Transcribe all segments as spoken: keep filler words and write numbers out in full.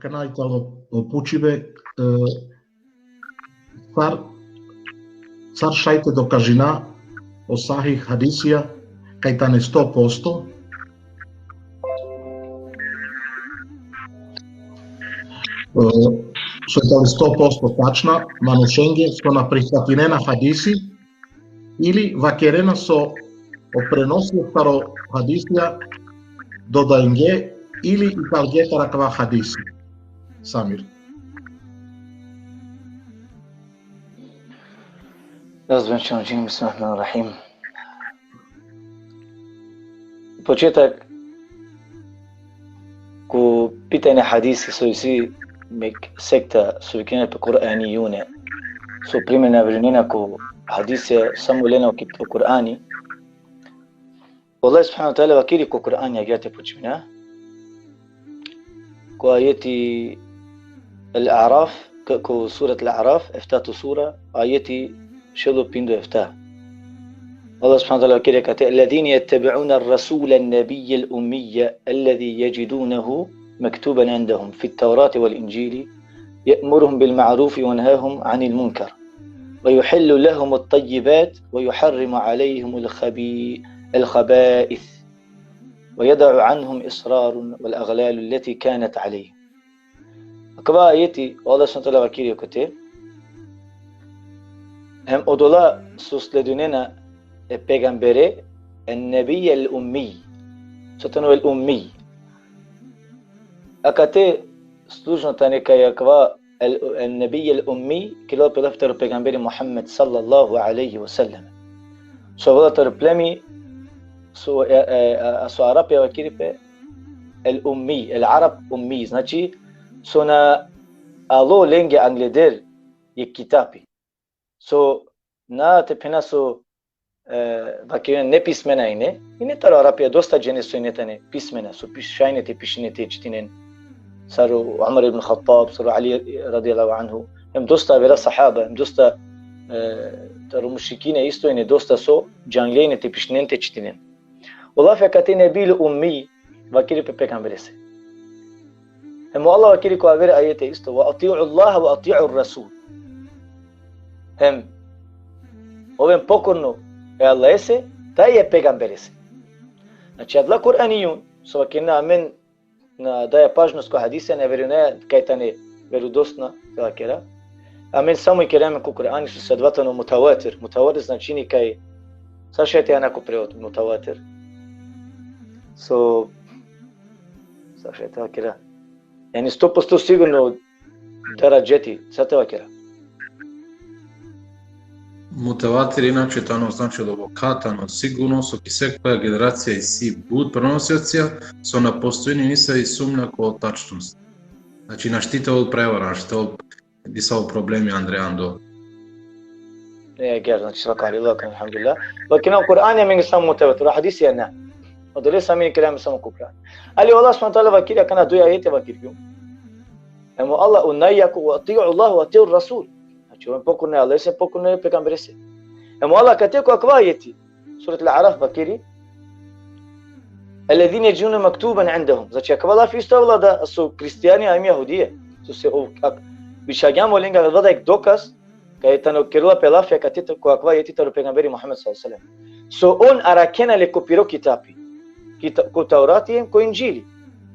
Akana i tano o pučibe, e, sar, sar šaj te dokažina o sahih hadisija, kaj tane sto posto, e, so tane sto posto tačna, manušenge so na prihvatinena hadisi, ili vakerena so o prenosioci taro hadisija dodajnge ili ikalge taro akava hadisi. Samir. Razumem, činđim, bismillahirrahmanirrahim. Početak, ko pitanje hadisi, so isi mek sekta, so vikinena pe Kur'anijune, so primena vrinena ko hadisi, samo lena o kit-, o Kur'ani. Allah subhanahu wa ta'ala vakiri ko Kur'ani, agjaar te počmina. Ko ajeti Al-A'raf, ko, ko surat Al-A'raf, eftato sura, ajeti šel u pindo efta. Allah subhanahu wa ta'ala vakiri kate: الذين يتبعون الرسول النبي الأمي الذي يجدونه مكتوبا عندهم في التوراة والإنجيل يأمرهم بالمعروف وينهاهم عن المنكر ويحل لهم الطيبات ويحرم عليهم الخبي-، الخبائث ويضع عنهم إصرهم والأغلال التي كانت عليهم. Akava ajeti, o Allah subhanahu wa ta'ala vakiri kote: Hem odola so sledinena e pejgambere, en-nebi el-ummi. So tano el-ummi? Akate služno tane kaj akava el, en-nebi el-ummi, kerela pe lafi taro pejgamberi Muhammed sallallahu alejhi ve sellem. So avela taro plemi, so, e, e, a, so Arapi vakiri pe el-ummi, el-Arab ummi, znači, so na alo lenge angleder jekh kitapi. So na te phena so, e, vakerena nepismena ine, ine taro Arapija dosta džene so ine tane pismena, so piš-, šaj ine te pišinen te čitinen. Sar o Umar ibn Khattab, sar o Ali radijallahu anhu, hem dosta avera sahaba, hem dosta, e, taro mušrikina isto ine dosta so džangle ine te pišinen te čitinen. O lafi akate nebi el-ummi, vakiri pe pejgamberese. Hem o Allah vakiri ko aver ajete isto: وأطيعوا الله وأطيعوا الرسول. Hem oven pokorno e Allahese, taj e pejgamberese. Znači, adala Kur'anijun, so vakerena amen na daja pažnost ko hadisija, na verujnaja kaj tane verodostojna, te vakera. Amen samo ikera amen ko Kur'ani, so adava tano mutavatir. Mutavatir značini kaj, sar šaj te ana ko prevod mutavatir? So, sar šaj te vakera? Jani sto posto sigurno deredžeti, sar te vakera? Mutavatir inače tano, znači, odova kaj tano sigurno, so ki sekoja generacija isi but prenosiocija, so na postojini nisavi sumnja ko tačnost. Znači, našti te ol prevara, našti te ol disavo problemi andre ando. E, agjaar, znači, svaka lillah, elhamdulillah. Lakin o Kur'ani amenge samo mutavatir, o hadisi na. Odolese amen ikera amen samo ko Kur'ani. Ali Allah subhanahu wa ta'ala vakiri, akana duj ajeti vakiri. Hem o Allah, o najjako: وأطيعوا الله وأطيعوا الرسول. Znači, oven pokorno e Allahese, pokorno e pejgamberese. Hem o Allah kate ko akava ajeti, surat Al-Araf vakiri: الذين يجدونه مكتوبا عندهم. Znači, akava lafi isto avela da so hristijani hem jahudije. So se o, ak, bičhagjam olenga, avela da jekh dokaz, kaj tano kerela pe lafi akate ko akava ajeti taro pejgamberi Muhammed sallallahu alejhi ve sellem. So on arakhena le ko piro kitapi. Ki ta-, ko Taurati hem ko Indžili.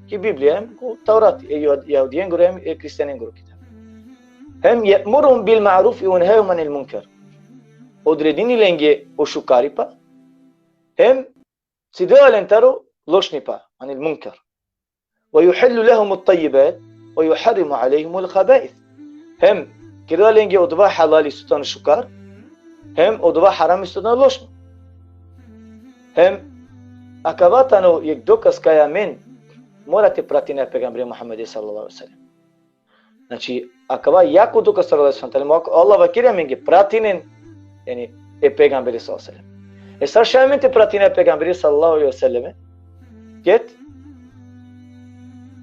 Ki Biblija hem ko Taurati. E jud-, jahudijengoro hem e hristijanengoro kitapi. Hem يأمرهم بالمعروف وينهاهم عن المنكر. Odredini lenge o šukaripa, hem cidela len taro lošnipa, عن المنكر. ويحل لهم الطيبات ويحرم عليهم الخبائث. Hem kerela lenge odova halali so tano šukar, hem odova harami so tano lošno. Hem akava tano jekh dokaz kaj amen mora te pratina e pejgambere Muhammede sallallahu alejhi ve sellem. Znači, akava jako dokaz taro Allah subhanahu wa ta'ala, Allah vakiri amenge pratinen, jani, e pejgambere sallallahu alejhi ve sellem. E sar šaj amen te pratina e pejgambere sallallahu alejhi ve sellem? Ket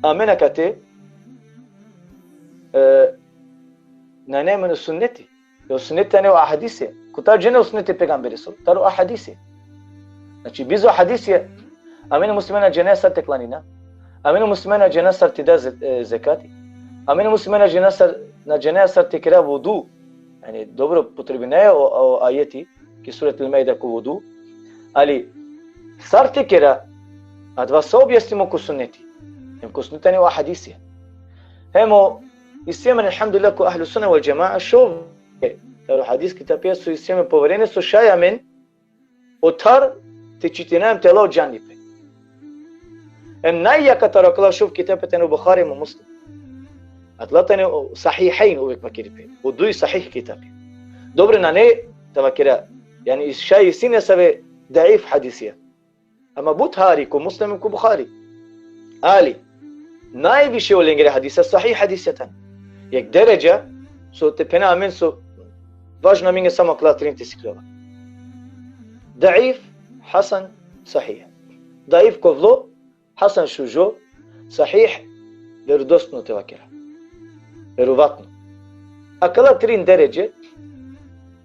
amen akate, e, nane amen o sunneti. O sunneti tane o ahadisi. Kotar džene o sunneti e pejgambereso? Taro ahadisi. Znači, bizo ahadisi, amen muslimana džene sar te klanina. Amen muslimana džene sar te da ze-, e, zekati. Amen muslimanja na džanea sar, na džanea sar te kera vudu. Jani, dobro, potrebinaja o, o ajeti, ki suret al-Maida ko vudu. Ali, sar te kera, adava sa objasnimo ko suneti. Hem ko suneti tane o hadisija. Hem o, isi amen, elhamdulillah, ko Ahlu Sunna wal Džemaa, šov, taro hadis kitabija so isi amen poverenje so šaj amen, otar te čitina hem te la o džanipe. Hem najjaka taro akala šov kitabe tane o Buhari hem o Muslim. Adala tane o Sahihejn uvek vakeri pe. O duj sahih kitabe. Dobro, nane te vakera, jani, šaj isi nesave daif hadisija. Ama but hari ko Muslim, ko Buhari. Ali, najviše olengere hadisija sahih hadisija tane. Jekh deredža, so te phena amen so važno amenge samo akala trin te sikljova. Daif, hasan, sahih. Daif kovlo, hasan šužo, sahih, verodostojno te vakera. Verovatno. Akala trin deredže,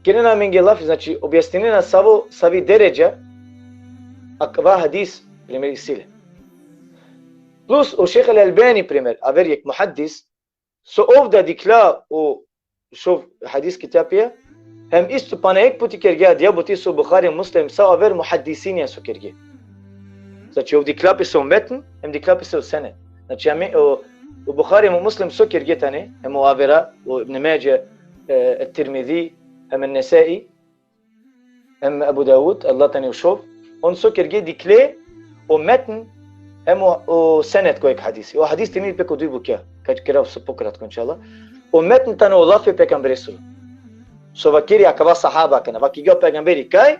kerena amenge lafi, znači, objasninena savo, savi deredža, akava hadis, primer, isi le. Plus, o šejh al-Albani, primer, aver jekh muhaddis, so ov da dikhlja o šov hadis kitabija, hem isto pana jekh puti kergja adija buti so Buhari, Muslim, sa aver muhaddisinja so kergje. Znači, ov dikhlja pe so metn, hem dikhlja pe so senet. Znači, ame, o, o Buhari hem o Muslim so kergje tane, hem o avera, o Ibn Madže, e, Tirmizi, hem Nesai, hem Abu Davud, adala tane o šov, on so kergje, dikhle o metn, hem o, o senet ko jekh hadisi. O hadis te miri pe ko duj bukja, ka kera so pokratko, inšallah. O metn tano o lafi e pejgamberesoro. So vakeri akava sahaba akana, vakergja o pejgamberi kaj,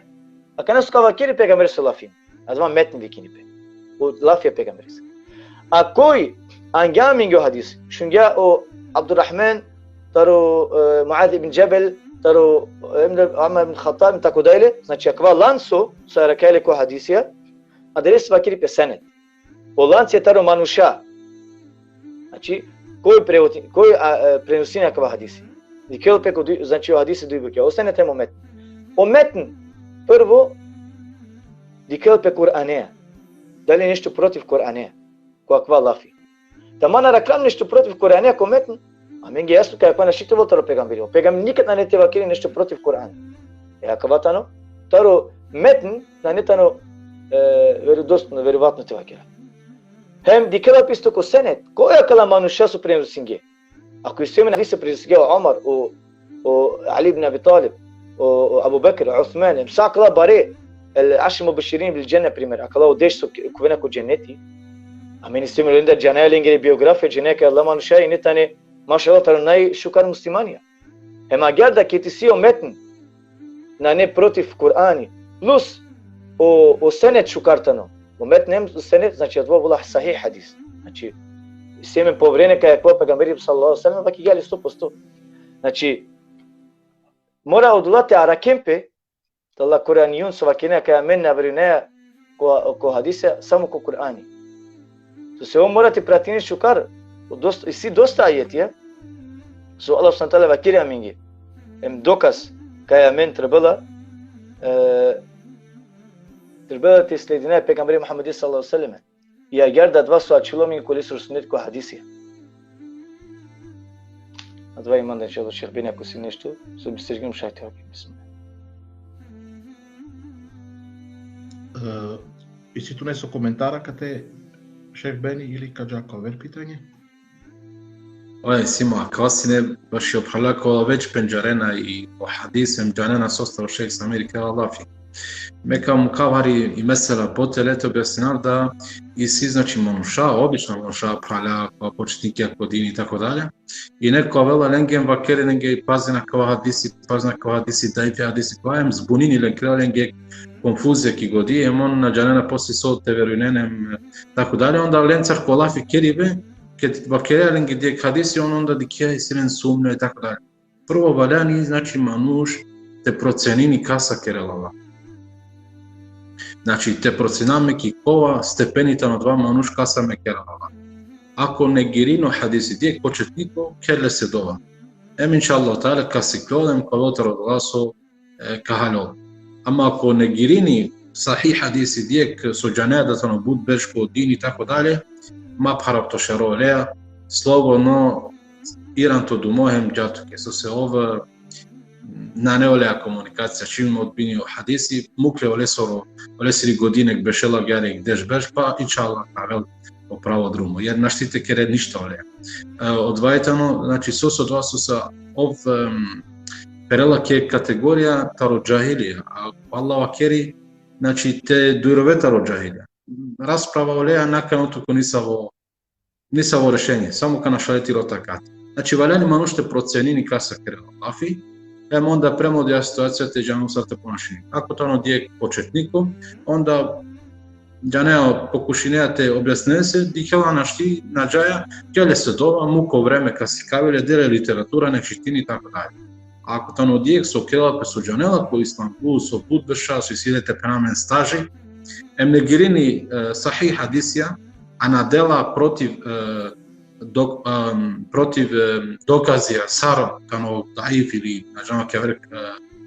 akana so ka vakeri e pejgamberesoro lafi. Adava metn vikini pe. O lafi e pejgamberesoro. A koj angja amenge o hadis, šungja o Abdurrahman, taro, e, Muaz ibn Džebel, taro, e, Umar ibn Khattab, tako dalje, znači, akava lanco, so arakhja le ko hadisija, adalese vakeri pe senet. O lanci taro manuša. Znači, koj prevodi-, koj, a, e, prenosini akava hadisi. Dikhel pe ko duj, znači, o hadisi duj bukja. O senet hem o metn. O metn, prvo, dikhel pe Kur'anea. Dali nešto protiv Kur'anea. Ko akava lafi. Taman arakhljam nešto protiv Kur'anea ko metn, amenge jasno kaj akava našti te ovel taro pejgamberi. O pejgamberi nikad nane te vakeri nešto protiv Kur'an. E akava tano, taro metn nane tano, e, verodostojno, verovatno te vakera. Hem dikhela pe isto ko senet, koj akala manuša so prenosingje. Ako isi amen hadisi so prenosingje o Omar, o, o Ali ibn Abi Talib, o, o Abu Bekr, o Osman, hem sa akala bare, el ašre mubeširin bil dženne, primer, akala o deš so k-, ka ovena ko dženeti. Amen isi amen olendar, džanaja lengere biografija, džanaja kaj adala manuša ine tane, mašallah, taro najšukar muslimanja. Hem agjaar da ked isi o metn, nane protiv Kur'ani. Plus, o, o senet šukar tano. O metn hem senet, znači, adava ovola sahih hadis. Znači, isi amen poverenje kaj akava o pejgamberi sallallahu alejhi ve sellem vakergja le sto posto. Znači, mora odola te arakhen pe, te adala Kur'anijun so vakerena kaj amen na verujnaja ko, ko hadise, samo ko Kur'ani. Sose ov mora te pratini šukar, o dosta, isi dosta ajetija, so Allah subhanahu ve teala vakeri amenge. Hem dokaz kaj amen trebela, e, trebela te sledina e pejgamberi Muhammedi sallallahu alejhi ve sellem. I agjaar da adava so ačhilo amenge ko lesoro sunet, ko hadisi. Adava i mande, inšallah, šejh Beni, ako isi nešto, so bistergjum, šaj te vakeri. Bismillah. E, isi tu neso komentara kate, šejh Beni, ili ka dža ko aver pitanje? Oj, simo, akava sine baši o phralja kola već pendžarena i o hadis, hem džanena sostar o šejh Samiri kerela lafi. Me ka mukav hari i mesela po tele te objasninav da isi, znači, manuša, obična manuša, phralja, kola početnikija ko dini i tako dalje. I neko avela lenge hem vakeri lenge, pazin akava hadisi, pazin akava hadisi, daifi hadisi, kova hem zbunini len, kerela lenge konfuzija ki godi, hem on na džanena posle so te verujnen, hem tako dalje. Onda lencar ko lafi keribe, ked vakerea lenge jekh hadisi, on onda dikhea isi len sumnja i tako dalje. Prvo valjani, znači, manuš te procenini kasa kerela lafi. Znači, te procenina me ki kova stepeni tano adava manuš kasa me kerela lafi. Ako negirini o hadisi, dijek početniko, ker lese dova. Hem inšallah teala ka sikljol hem ka ovel taro adala so, e, ka haljol. Ama ako negirini sahih hadisi, dijek so džanea da tano but berš ko dini i tako dalje, ma pharav to šero oleja, slobodno iran to dumo hem dža tuke. So se ov, e, nane oleja komunikacija, čim odbini o hadisi, mukle olesoro, olesiri godi nek bešel agjaar jekh deš berš, pa inšallah ka avel o pravo drumo. Jer našti te kere ništa oleja. E, odova tano, znači, so, so odova so sa ov, em, perela ki kategorija taro džahilija, a Allah vakeri, znači, te durove taro džahilija. Rasprava oleja na ka anel tut ko nisavo, nisavo rešenje, samo ka našale tiro takat. Znači, valjani manuš te procenini kasa kerela lafi, em onda prema odoja situacija te džanel sar te ponašini. Ako tano dijek početniko, onda džanea, pokušinea te objasnine lese, dikhela našti, na džaja, kel lese dova, muk o vreme ka sikavel le, de le literatura, nek čitini, tako dalje. Ako tano dijek so kerela pe, so džanela ko islam, so but berša, so isi le, te phena amen, staži, em negirini, e, sahih hadisija, a na dela protiv, e, dok-, em, protiv, em, dokazija, sar tano daif ili na džanav ki aver, e,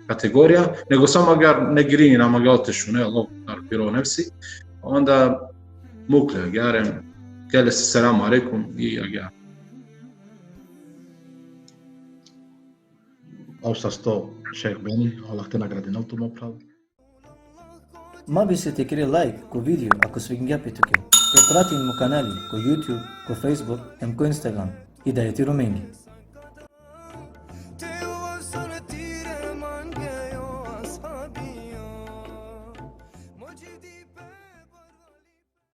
kategorija, nego samo agjaar negirini, na mangela te šunel, lov taro piro nefsi, onda mukle agjaar, em, kel lese selamu alejkum i agjaar. Ov sasto, šejh Beni, Allah te nagradinel tu, mo phral. Ma bister te kere like ko video ako svidingja pe tuke. Te pratin mo kanali ko YouTube, ko Facebook, em ko Instagram. Hidajeti Romengi.